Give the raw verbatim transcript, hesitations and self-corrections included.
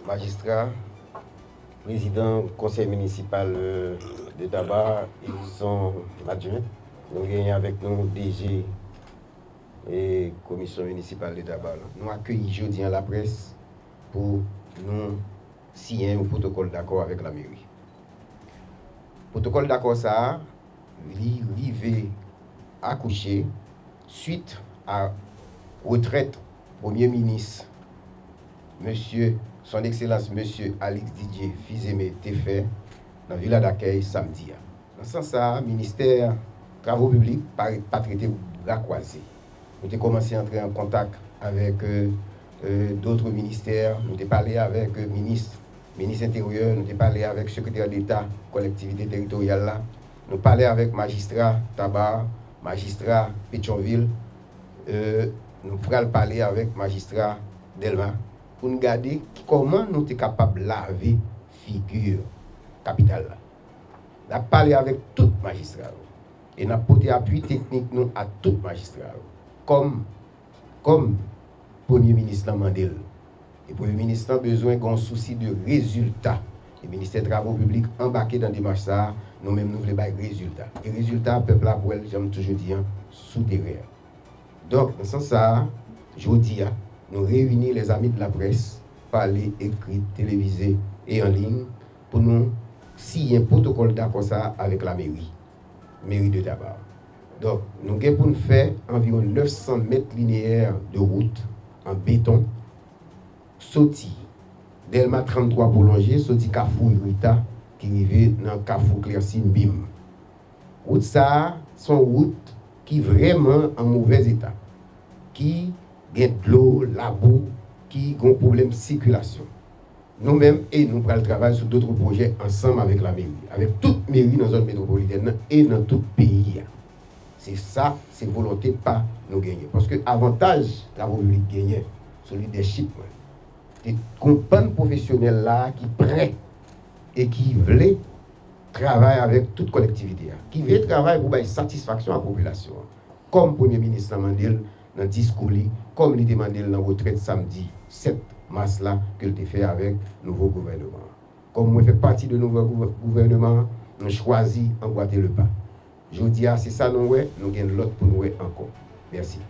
Majistra, prezidan konsèy minisipal, euh, de Taba, Edison Madjwen. Nou genyen avèk nou D G e komisyon minisipal de Taba la. Nou akeyi jodi an laprès pou nou siyen yon pwotokòl dakò avèk lameri. Pwotokòl dakò sa a, li rive akouche swit a retrèt Premye Minis, Mesye, Son Ekselans Mesye Alix Didier Fils-Aimé te fè nan Vila Dakèy samdi a. Nan sans sa a, ministè Travo Piblik pa, pa t rete bra kwaze. Nou te kòmanse antre an kontak avèk, euh, euh, d'autres ministères. Nou te pale avèk, euh, minis, minis enteryè, nou te pale avèk sekretè deta kolektivite teritoryal la. Nou pale avèk majistra Taba, majistra Petyonvil. Euh, nou pral pale avèk majistra Dèlma pou n gade ki, kòman nou te kapab lave figi kapital la. N ap pale avèk tout majistra yo e n ap pote apui teknik nou a tout majistra yo. Kòm, kòm Premye Minis lan mande l. E Premye Minis lan bezwen gen yon sousi de rezilta. E Ministè Travo Piblik anbake nan demach sa a, nou menm nou vle bay rezilta. E rezilta a, pèp la ap wè l, jan m toujou di an, sou teren an. Donk, nan sans sa a, jodi a, nou reyini lèzami de laprès, pale, ekri, televize e an liy, pou nou siyen pwotokòl dakò sa a avèk lameri, meri de Taba. Donk, nou gen pou n fè anviwon nèf san mèt lineyè de wout an beton, soti Dèlma tranntwa pwolonje, soti Kafou Rita, ki rive nan Kafou Klèsi Mbim. Wout sa a, se yon wout ki vrèman an movèz eta, ki gen dlo, labou, ki gen yon pwoblèm sikilasyon. Nou menm, e nou pral travay sou dòt pwojè ansanm avèk lameri, avèk tout meri nan zòn metwopolitèn nan e nan tout peyi a. Se sa, se volonte pa nou genyen. Paske avantaj Travo Piblik genyen sou lidèchip mwen, se yon bann pwofesyonèl la ki prè e ki vle travay avèk tout kolektivite a, ki vle travay pou bay satisfaksyon a popilasyon an, kòm Premye Minis lan mande l nan diskou li, kòm li te mande l nan retrèt samdi sèt mas la ke l te fè avèk nouvo gouvèneman an. Kòm mwen fè pati de nouvo gouvè-, gouvèneman an, nou chwazi anbwate le pa. Jodi a, se sa nou wè, nou gen lòt pou nou wè ankò. Mèsi.